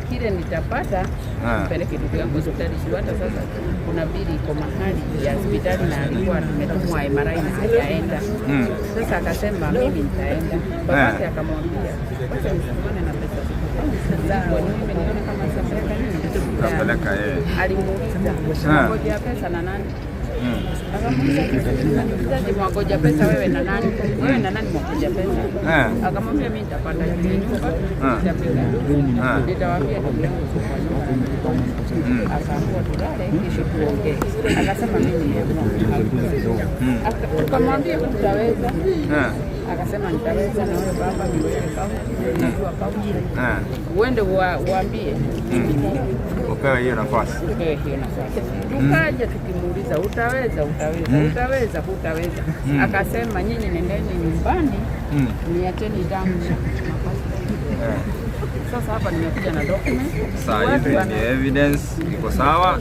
Kile nitapata mpeleke ndugu yangu hospitali. Juu hata sasa kuna bili iko mahali ya hospitali na alikuwa tumetumwa MRI na hajaenda. Sasa akasema mimi nitaenda. Babake akamwambia, wacha nisukumane na pesa zangu, mimi nione kama sitapeleka nini. Utapeleka yeye. Alimuuliza, ngoja pesa na nani? Akamuuliza, "Unaniulizaje mwangoja pesa wewe na nani? Wewe na nani mwangoja pesa?" Akamwambia, mimi nitapanda juu ya nyumba, nitapiga nduru, nitawaambia ndugu yangu yuko kwa nyumba. Akaambiwa tulale, kesho tuongee. Akasema mimi nimeamua. Tukamwambia hutaweza. Akasema nitaweza, na wewe baba niweke kaunti, najua kaunti. Uende uambie mimi Upewe hiyo nafasi. Tupewe hiyo nafasi. Tukaja tukimuuliza, utaweza, utaweza, utaweza, hutaweza? Akasema nyinyi nendeni nyumbani, niacheni damu. Sasa hapa nimekuja na document. Saa Watu hivi ni evidence iko sawa.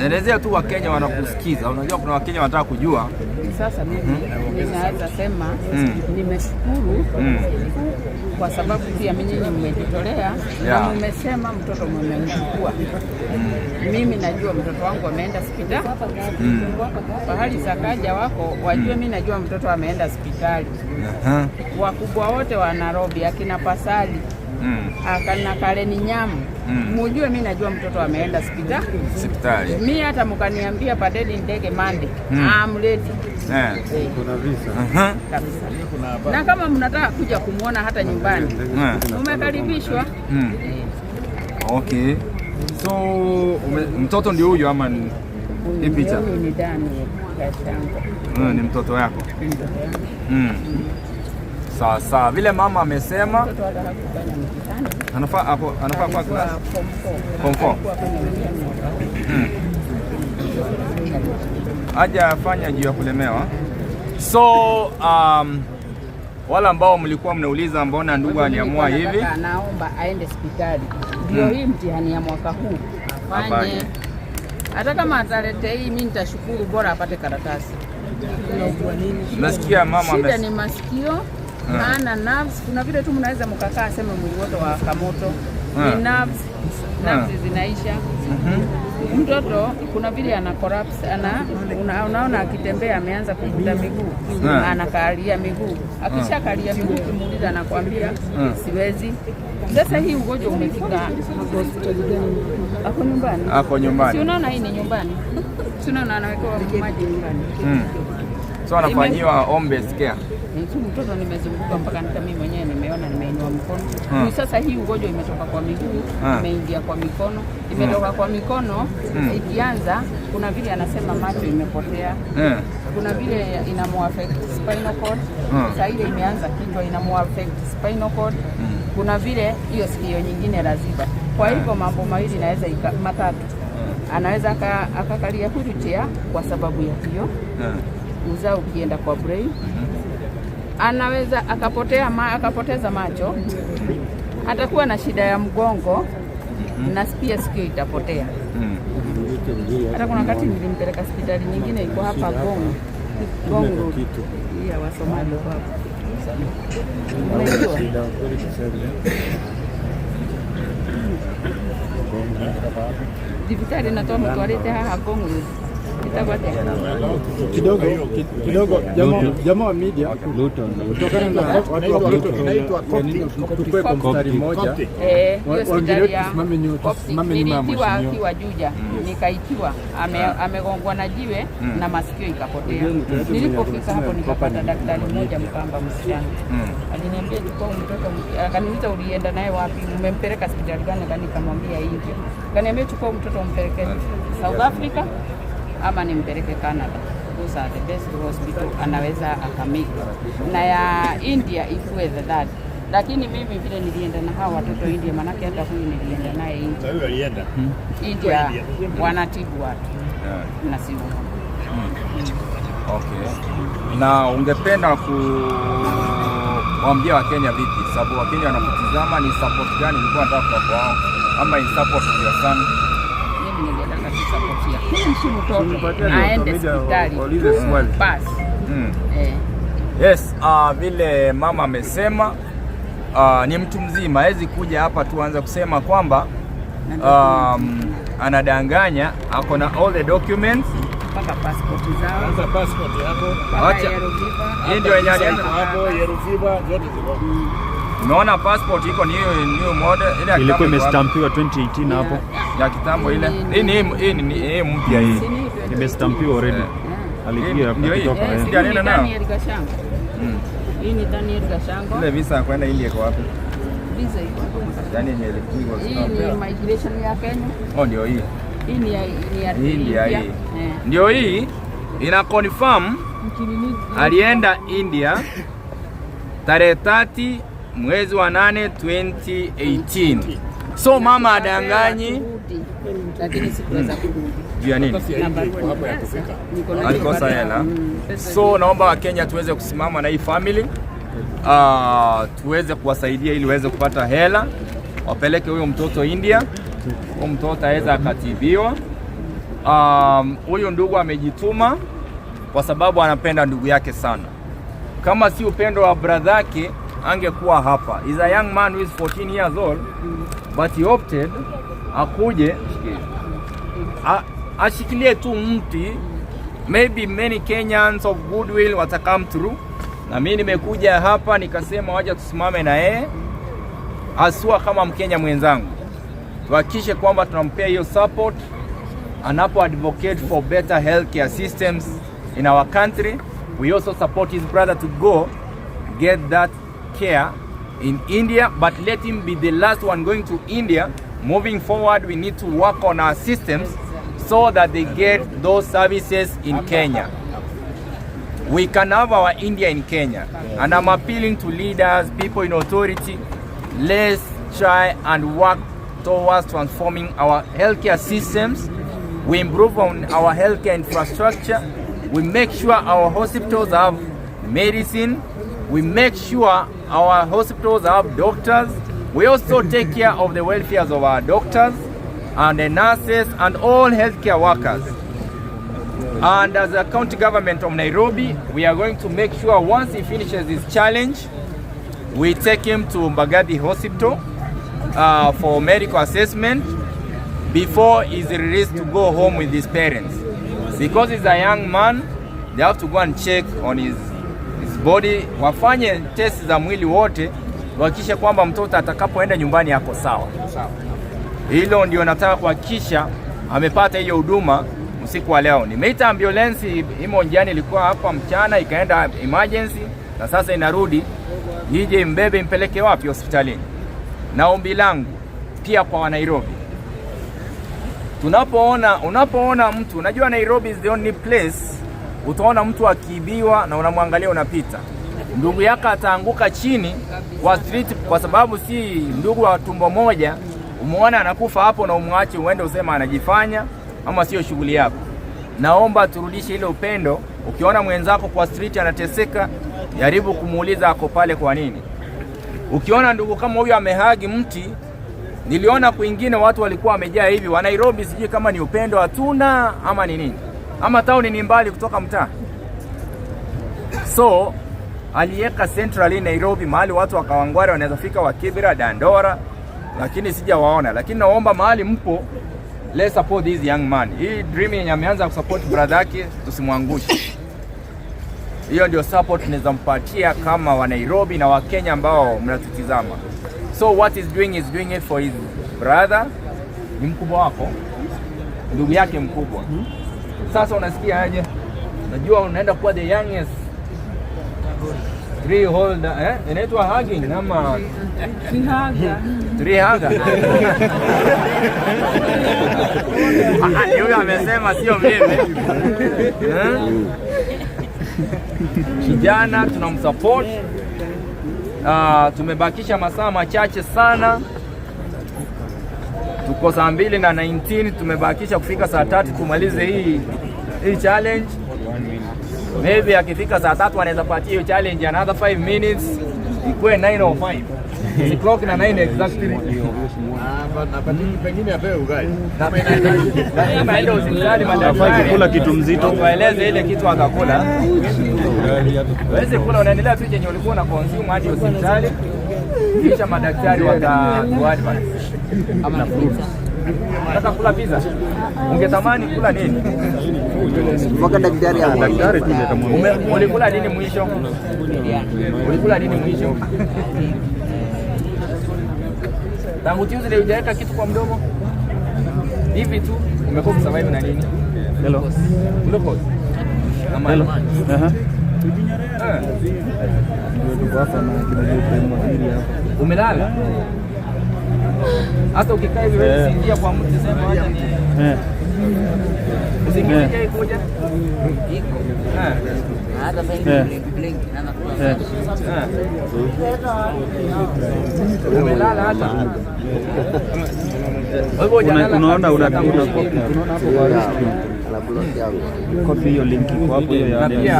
Elezea tu Wakenya wanakusikiza. Unajua kuna Wakenya wanataka kujua. Sasa mimi ninaweza sema nimeshukuru kwa sababu pia mimi nyinyi mmejitolea na mmesema mtoto mmemchukua. Mimi najua mtoto wangu ameenda hospitali. Pahali Sakaja wako wajue mimi najua mtoto ameenda hospitali. Wakubwa wote wa Nairobi, akina Pasali, akina Kaleni Nyamu, mujue mimi najua mtoto ameenda hospitali. Hospitali. Mi hata mkaniambia pandeni ndege Monday, I'm ready. Eh, kabisa. Na kama mnataka kuja kumwona hata nyumbani, umekaribishwa. Okay. So mtoto ndio huyu ama hii picha? Huyu ni Daniel Gachango. Ni mtoto yako? Mtoto yangu. Sawa sawa, vile mama amesema. Mtoto hata hakufanya mtihani. Anafaa hapo, anafaa kwa Alikuwa class form four. Form four. Alikuwa afanya mtihani mwaka huu. Hajafanya juu ya kulemewa. So wale ambao mlikuwa mnauliza mbona ndugu aliamua Nilikuwa hivi, nataka, naomba aende hospitali ndio hii mtihani ya mwaka huu afanye. Afanye. Hata kama atalete hii, mimi nitashukuru, bora apate karatasi. Nasikia mama Shida ni masikio, hana nerves. Kuna vile tu mnaweza mkakaa sema mwili wote wa kamoto ni nerves, nerves zinaisha. Mtoto kuna vile ana collapse, unaona akitembea ameanza kuvuta miguu, anakalia miguu. Akishakalia miguu, ukimuuliza anakwambia siwezi. Sasa hii ugonjwa umefika ako nyumbani, Ako nyumbani. Si unaona hii ni nyumbani, si unaona anawekewa maji nyumbani. So anafanyiwa home based care. Tu mtoto nimezunguka mpaka hata mimi mwenyewe nimeona, nimeinua mkono. Sasa hii ugonjwa imetoka kwa miguu, imeingia kwa mikono, imetoka kwa mikono ikianza, kuna vile anasema macho imepotea, kuna vile inamuaffect spinal cord. Saa ile imeanza kichwa inamuaffect spinal cord. Kuna vile hiyo sikio nyingine laziba. Kwa hivyo mambo mawili naweza matatu, anaweza akakalia wheelchair kwa sababu ya hiyo uzao ukienda kwa brain, anaweza akapoteza macho, atakuwa na shida ya mgongo na pia sikio itapotea. Hata kuna wakati nilimpeleka hospitali nyingine iko hapa Ngong, Ngong Road, hii ya Wasomali iko hapa. Unaijua? Thibitarĩ na twamũtwarĩte haha Ngong Road, ĩtagwo atĩa? Kidogo kidogo, jamaa wa media, kutokana na watu wa protocol, tukue kwa mstari mmoja. Eh, hiyo hospitali Wengine ya tusimame Coptic. tusimame nyuma ya Nilitiwa mheshimiwa. akiwa Juja, nikaitiwa amegongwa na jiwe na masikio ikapotea. Nilipofika hapo nikapata daktari mmoja Mkamba msichana aliniambia, chukua huyu mtoto, akaniuliza, ulienda naye wapi, umempeleka hospitali gani? Nikamwambia India. Akaniambia, chukua huyu mtoto umpeleke South Africa ama nimpeleke Canada. Those are the best hospital anaweza akamake, na ya India ikuwe the third. Lakini mimi vile nilienda na hawa watoto India, manake hata huyu nilienda naye India. India wanatibu watu na si uongo. Okay. Na ungependa kuwaambia Wakenya vipi? Sababu Wakenya wanakutizama, ni support gani ulikuwa unataka kutoka kwao ama in support of your son? Mimi ningetaka tu support ya huyu mtoto aende hospitali Waulize swali. basi. Eh. Yes, vile mama amesema. Ni mtu mzima, hawezi kuja hapa tu anza kusema kwamba anadanganya. Ako na all the documents. Mpaka passport zao. Anza passport hapo. Mpaka Acha. yellow fever. Hii ndio yenye alienda. Hapo yellow fever zote ziko. Umeona passport iko ni hiyo new model ile ya Ilikuwa kitambo iko wapi? imestampiwa 2018 hapo. Ya kitambo ile. Hii ni hii mpya hii. Si ni Imestampiwa already. Alipiga Ndio hii. akitoka. Eh, Eh. si Ndio ni anaenda nayo? Daniel Gashango. Hii ni Daniel Gashango. Ile visa ya kwenda India iko wapi? Visa iko hapo. Yaani yenye ilipigwa Hii stamp. ni migration ya Kenya. Oh, ndio hii. Hii ni ya Hii ndio India. hii. Eh. Ndio hii ina confirm alienda India tarehe 30 mwezi wa 8 2018. So mama adanganyi. Kurudi, lakini sikuweza kurudi. Juu ya nini? Na barua Hapo ya kufika. Niko na hiyo Alikosa barua. hela. Pesa. So naomba Wakenya tuweze kusimama na hii family, tuweze kuwasaidia ili waweze kupata hela, wapeleke huyo mtoto India, huyo mtoto aweze akatibiwa. Huyu ndugu amejituma kwa sababu anapenda ndugu yake sana. Kama si upendo wa brother yake angekuwa hapa. He's a young man who is 14 years old but he opted akuje ashikilie tu mti. Maybe many Kenyans of goodwill wata come through, na mimi nimekuja hapa nikasema wacha tusimame na yeye haswa kama Mkenya mwenzangu, tuhakikishe kwamba tunampea hiyo support anapo advocate for better healthcare systems in our country. We also support his brother to go get that care in India, but let him be the last one going to India. Moving forward, we need to work on our systems so that they get those services in Kenya. We can have our India in Kenya. And I'm appealing to leaders, people in authority, let's try and work towards transforming our healthcare systems. We improve on our healthcare infrastructure. We make sure our hospitals have medicine. We make sure our hospitals have doctors. We also take care of the welfare of our doctors and the nurses and all healthcare workers. And as a county government of Nairobi, we are going to make sure once he finishes his challenge, we take him to Mbagathi Hospital for medical assessment before he's released to go home with his parents. Because he's a young man, they have to go and check on his body, wafanye test za mwili wote, wahakikishe kwamba mtoto atakapoenda nyumbani ako sawa. Hilo ndio nataka kuhakikisha amepata hiyo huduma usiku wa leo. Nimeita ambulensi, imo njiani, ilikuwa hapa mchana, ikaenda emergency na sasa inarudi ije imbebe impeleke wapi? Hospitalini. Na ombi langu pia kwa Wanairobi, tunapoona unapoona mtu, unajua Nairobi is the only place utaona mtu akiibiwa na unamwangalia unapita, ndugu yako ataanguka chini kwa street, kwa sababu si ndugu wa tumbo moja. Umeona anakufa hapo na umwache uende usema anajifanya ama sio shughuli yako. Naomba turudishe ile upendo. Ukiona mwenzako kwa street anateseka, jaribu kumuuliza ako pale kwa nini. Ukiona ndugu kama huyu amehug mti, niliona kwingine watu walikuwa wamejaa hivi wa Nairobi, sijui kama ni upendo hatuna ama ni nini, ama town ni mbali kutoka mtaa. So aliweka centrally Nairobi, mahali watu wa Kawangware wanaweza fika, wa Kibra, Dandora, lakini sijawaona. Lakini naomba mahali mpo, let's support this young man. Hii dream yenye ameanza kusupport brother yake, tusimwangushe. Hiyo ndio support tunaweza mpatia kama wa Nairobi na Wakenya ambao mnatutizama. So what he's doing is doing it for his brother, ni mkubwa wako, ndugu yake mkubwa. Sasa unasikia aje? Najua unaenda kuwa the youngest tree holder, eh? Inaitwa hugging ama tree hugger? Ah, ni huyo amesema, sio mimi. Eh? Kijana tunamsupport. Tumebakisha masaa machache sana, tuko saa 2 na 19, tumebakisha kufika saa 3 tumalize hii challenge. Maybe akifika saa 3 anaweza patia hiyo challenge another 5 minutes ikuwe 9:05. Si clock na 9 exactly. Na pengine apewe ugali. Lazima aende hospitali madaktari. Kukula kitu mzito. Waeleze ile kitu akakula. Weze kula, unaendelea tu chenye ulikuwa una consume hadi hospitali. Kisha madaktari watatu advise. Ama pizza. Unataka kula pizza? Ungetamani kula nini? Mpaka daktari amwambie. Daktari tu ndiye atamwambia. Ulikula nini mwisho? Ulikula nini mwisho? Tangu Tuesday hujaweka kitu kwa mdomo? Hivi tu umekuwa ukisurvive na nini? Hello. Glucose. Ama Hello. Aha. Eh, Ndio tuko hapa na kina Ibrahim Waziri hapa. Umelala? Hata ukikaa hivi wewe singia kwa mtu, sema acha ni usingizi eh kuja. Iko. Na hata sasa hivi blink blink naanza kula. Umelala hata. Wewe hujalala Unaona kabisa tangu una usiku. Unaona hapo kwa Restream. Ana block yangu. Copy hiyo link iko hapo, hiyo ya Na pia nini,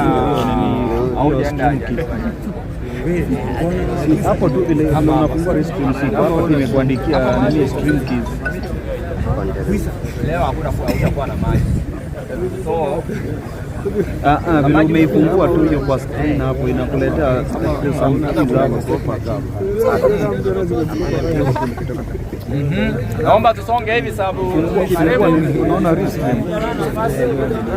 hiyo haujaenda stream key. Si hapo tu vile vile unafungua Restream, si iko hapo tu imekuandikia nini, stream keys. Leo hakuna hautakuwa na maji. So Ah ah, vile umeifungua tu hiyo kwa screen hapo inakuletea some keys hapo. Naomba tusonge hivi sababu Ukifungua karibu nini, unaona Restream.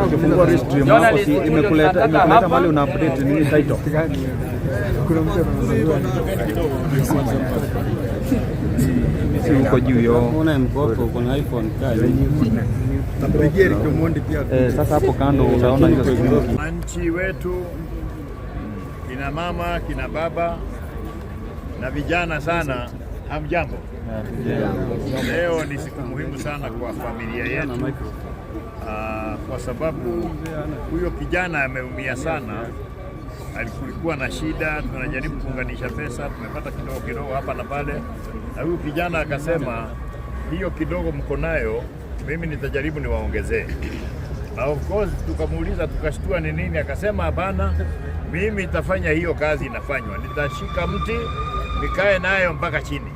Ukifungua Restream hapo si imekuleta mahali una update nini, title. Si huko juu yo. Una mkopo, uko na iPhone kali. Nampigia Eric Omondi pia. Eh, sasa hapo kando utaona hizo stream key. Wananchi wetu, kina mama, kina baba na vijana sana, hamjambo. Leo ni siku muhimu sana kwa familia yetu, kwa sababu huyo kijana ameumia sana. Alikuwa na shida, tunajaribu kuunganisha pesa, tumepata kidogo kidogo hapa na pale, na huyu kijana akasema, hiyo kidogo mko nayo, mimi nitajaribu niwaongezee. Na of course tukamuuliza, tukashtua ni nini, akasema hapana, mimi nitafanya hiyo kazi inafanywa, nitashika mti nikae nayo mpaka chini.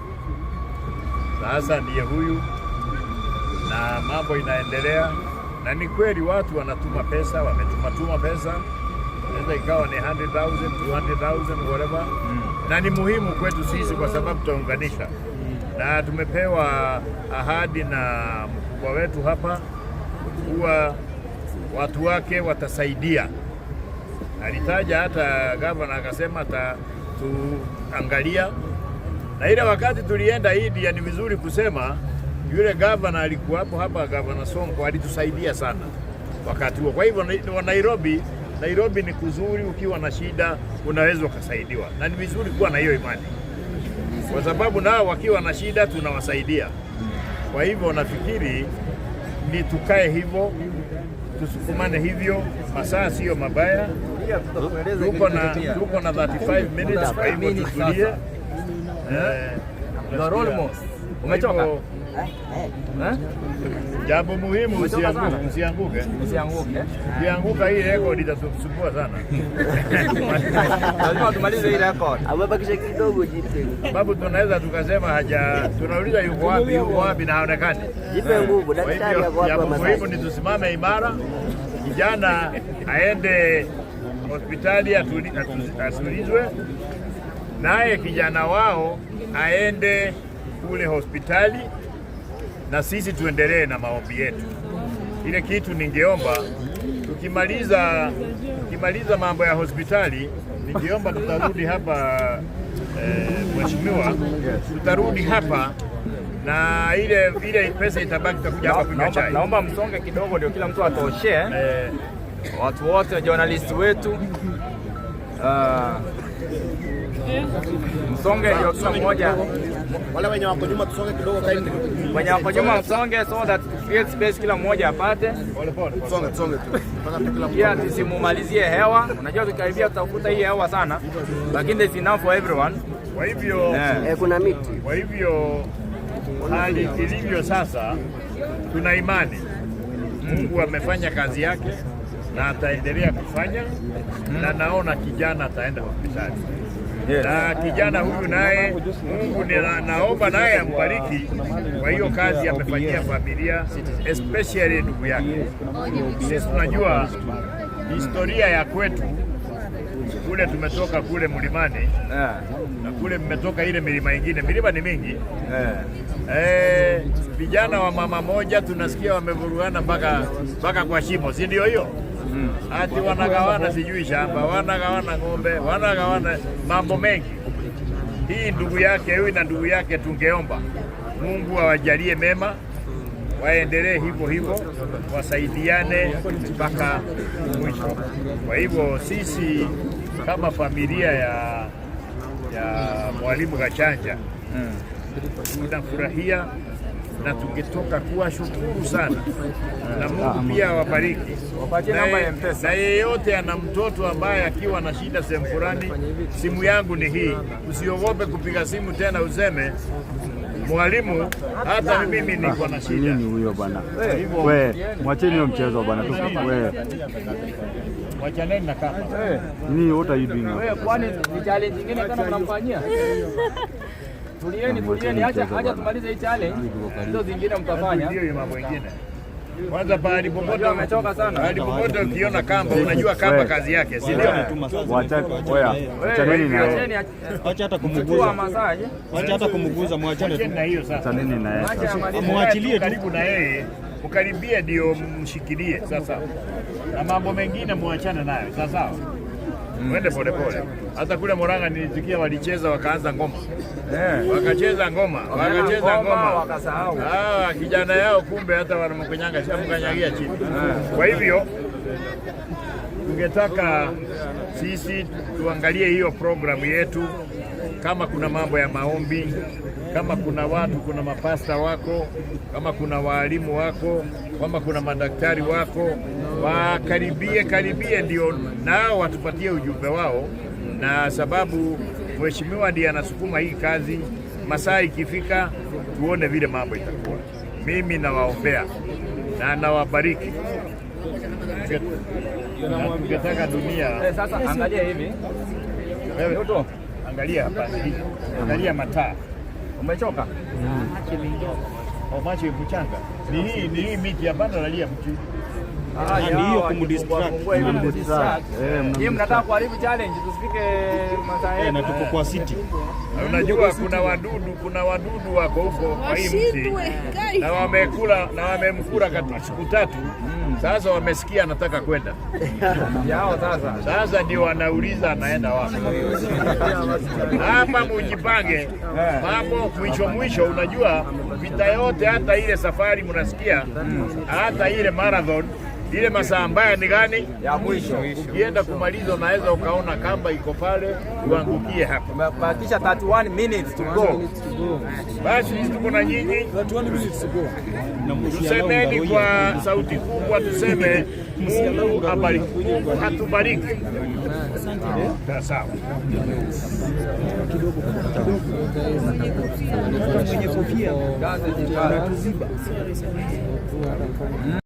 Sasa ndiye huyu na mambo inaendelea, na ni kweli watu wanatuma pesa, wametumatuma pesa, inaweza ikawa ni 100,000, 200,000, whatever, na ni muhimu kwetu sisi kwa sababu tutaunganisha, na tumepewa ahadi na mkubwa wetu hapa kuwa watu wake watasaidia. Alitaja hata gavana akasema atatuangalia, na ile wakati tulienda India, ni vizuri kusema yule gavana alikuwapo hapa, Gavana Sonko alitusaidia sana wakati huo. Kwa hivyo wa Nairobi, Nairobi ni kuzuri, ukiwa na shida unaweza ukasaidiwa, na ni vizuri kuwa na hiyo imani, kwa sababu nao wakiwa na shida tunawasaidia. Kwa hivyo nafikiri ni tukae hivyo, tusukumane hivyo, masaa sio mabaya, tuko na 35 minutes, kwa hivyo tutulie. You are almost. Umechoka? Kwa hivyo, Eh? jambo muhimu Umechoka usianguke, sana? usianguke. Usianguke. Ukianguka hii record itatusumbua sana. Lazima tumalize hii record. Amebakisha kidogo, jipe. Sababu tunaweza tukasema haja, tunauliza yuko wapi, yuko wapi na haonekani. Jipe nguvu, Kwa daktari hivyo ako wapi wa jambo muhimu masaji? ni tusimame imara, kijana aende hospitali atulizwe, naye kijana wao aende kule hospitali, na sisi tuendelee na maombi yetu. Ile kitu ningeomba tukimaliza mambo ya hospitali, ningeomba tutarudi hapa mheshimiwa, tutarudi hapa na ile pesa itabaki, tutakuja hapa kunywa Naomba, chai. naomba msonge kidogo ndio kila mtu atoshe. Watu wote journalist wetu, msonge ndio kila mmoja. Wale wenye wako nyuma tusonge kidogo kindly. Wenye wako nyuma msonge so that to create space kila mmoja apate. Pole pole. Tusonge, tusonge tu. Mpaka tu kila mtu. Pia tusimumalizie hewa. Unajua tukikaribia tutavuta hii hewa sana, lakini there's enough for everyone. Kwa hivyo Eh, kuna miti. Kwa hivyo hali ilivyo sasa, tuna imani Mungu amefanya kazi yake na ataendelea kufanya, na naona kijana ataenda hospitali na kijana huyu naye Mungu naomba naye ambariki kwa hiyo kazi amefanyia familia, especially ndugu yake. Sisi tunajua historia ya kwetu, kuna Kule tumetoka kule mlimani na kule mmetoka ile milima ingine, milima ni mingi. Vijana wa mama moja tunasikia wamevurugana mpaka kwa shimo, si ndio hiyo? Ati wanagawana sijui shamba, wanagawana ng'ombe, wanagawana mambo mengi. Hii ndugu yake huyu na ndugu yake, tungeomba Mungu awajalie mema, waendelee hivyo hivyo, wasaidiane mpaka mwisho. Kwa hivyo sisi kama familia ya Mwalimu Gachanja tunafurahia na tungetoka kuwashukuru sana, na Mungu pia awabariki. Wapatie namba ya M-Pesa. Na yeyote ana mtoto ambaye akiwa na shida sehemu fulani, simu yangu ni hii. Usiogope kupiga simu tena useme mwalimu, hata mimi niko na shida. Nini huyo bwana? We, mwacheni hiyo mchezo bwana. We, Wachaneni na kamba. nini, what are you doing? Wewe, kwani ni challenge nyingine tena mnamfanyia? Tulieni, tulieni, acha tumalize hii challenge. Hizo zingine mtafanya. Ndio hiyo mambo mengine. Kwanza pahali popote Amechoka sana. Pahali popote ukiona kamba unajua kamba kazi yake, si ndio? Wacha, oya, achaneni na yeye. Acheni, Wacha hata chukua kumguza. massage. Wacha hata kumguza, mwachane Wacheni tu. na hiyo sasa. Achaneni na yeye. Acha amalize. Mwachilie tu. Karibu na yeye, mkaribie ndio mshikilie sasa, na mambo mengine muachane nayo sawa sawa, mwende polepole. Hata kule Murang'a nilisikia walicheza wakaanza ngoma, wakacheza ngoma, wakacheza ngoma, wakasahau. Ah, kijana yao kumbe hata wanamkanyanga mkanyagia chini. Kwa hivyo tungetaka sisi tuangalie hiyo programu yetu, kama kuna mambo ya maombi, kama kuna watu, kuna mapasta wako, kama kuna waalimu wako, kama kuna madaktari wako, wakaribie karibie, ndio nao watupatie ujumbe wao, na sababu mheshimiwa ndiye anasukuma hii kazi. Masaa ikifika, tuone vile mambo itakuwa. Mimi nawaombea na nawabariki. Na tungetaka dunia Sasa angalia hivi. Wewe, Luto, angalia hapa, angalia mataa. Umechoka? Oh, macho mchanga. Ni hii miti hapana lalia mti. Ah, Ni hiyo kumdistract. Mnamdistract. Nyinyi mnataka kuharibu challenge tusifike masaa Eh, yetu. na tuko kwa city. Na unajua kuna wadudu wako huko kwa hii mti na wamekula na wamemkula katika siku 3. Sasa wamesikia anataka kwenda. Yao sasa. Sasa ndio wanauliza anaenda wapi. Hapa mujipange mambo mwisho mwisho. Unajua vita yote, hata ile safari mnasikia, hata ile marathon, ile masaa mbaya ni gani? Ya mwisho. Ukienda kumaliza unaweza ukaona kamba iko pale, uangukie hapa. Tumebakisha 31 minutes to go. Basi sisi tuko na nyinyi, tusemeni kwa sauti kubwa, tuseme Mungu abariki, Mungu atubariki. Sawa. Kazi jikaze.